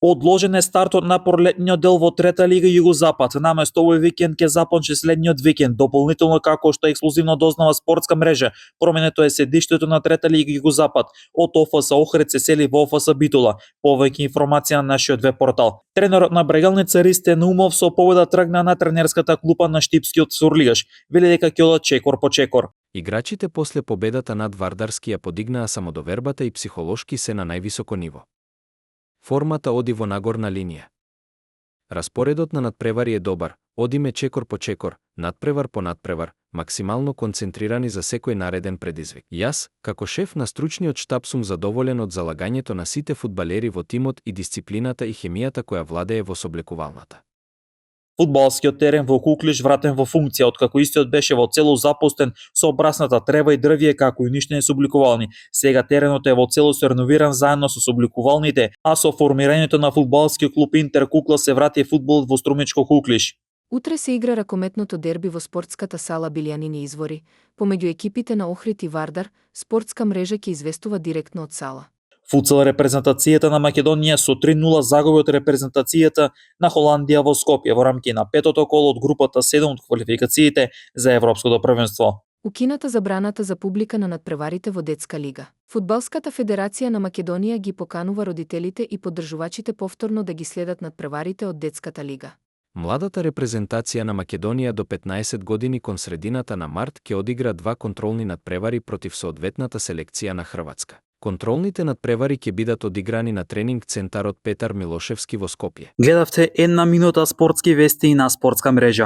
Одложен е стартот на пролетниот дел во трета лига Југозапад. Наместо овој викенд ќе започне следниот викенд. Дополнително, како што ексклузивно дознава спортска мрежа, променето е седиштето на трета лига Југозапад од ОФС Охрид се сели во ОФС Битола. Повеќе информација на нашиот веб портал. Тренерот на Брегалница Ристен Умов со победа тргна на тренерската клупа на штипскиот сурлигаш. Вели дека ќе одат чекор по чекор. Играчите после победата над Вардарски ја подигнаа самодовербата и психолошки се на највисоко ниво. Формата оди во нагорна линија. Распоредот на надпревари е добар, одиме чекор по чекор, надпревар по надпревар, максимално концентрирани за секој нареден предизвик. Јас, како шеф на стручниот штаб, сум задоволен од залагањето на сите фудбалери во тимот и дисциплината и хемијата која владее во соблекувалната. Фудбалскиот терен во Куклиш вратен во функција, откако истиот беше во цело запустен со обрасната трева и дрвје како и уништени собликувални. Сега теренот е во целост реновиран заедно со собликувалните, а со формирањето на фудбалскиот клуб Интер Кукла се врати фудбалот во Струмичко Куклиш. Утре се игра ракометното дерби во спортската сала Билјанини извори, помеѓу екипите на Охрид и Вардар. Спортска мрежа ќе известува директно од сала. Футсал репрезентацијата на Македонија со 3-0 загуби од репрезентацијата на Холандија во Скопје во рамки на петото коло од групата 7 од квалификациите за Европското првенство. Укината забраната за публика на надпреварите во детска лига. Фудбалската федерација на Македонија ги поканува родителите и поддржувачите повторно да ги следат надпреварите од детската лига. Младата репрезентација на Македонија до 15 години кон средината на март ќе одигра 2 контролни надпревари против соодветната селекција на Хрватска. Контролните надпревари ќе бидат одиграни на тренинг центарот Петар Милошевски во Скопје. Гледавте една минута спортски вести на спортска мрежа.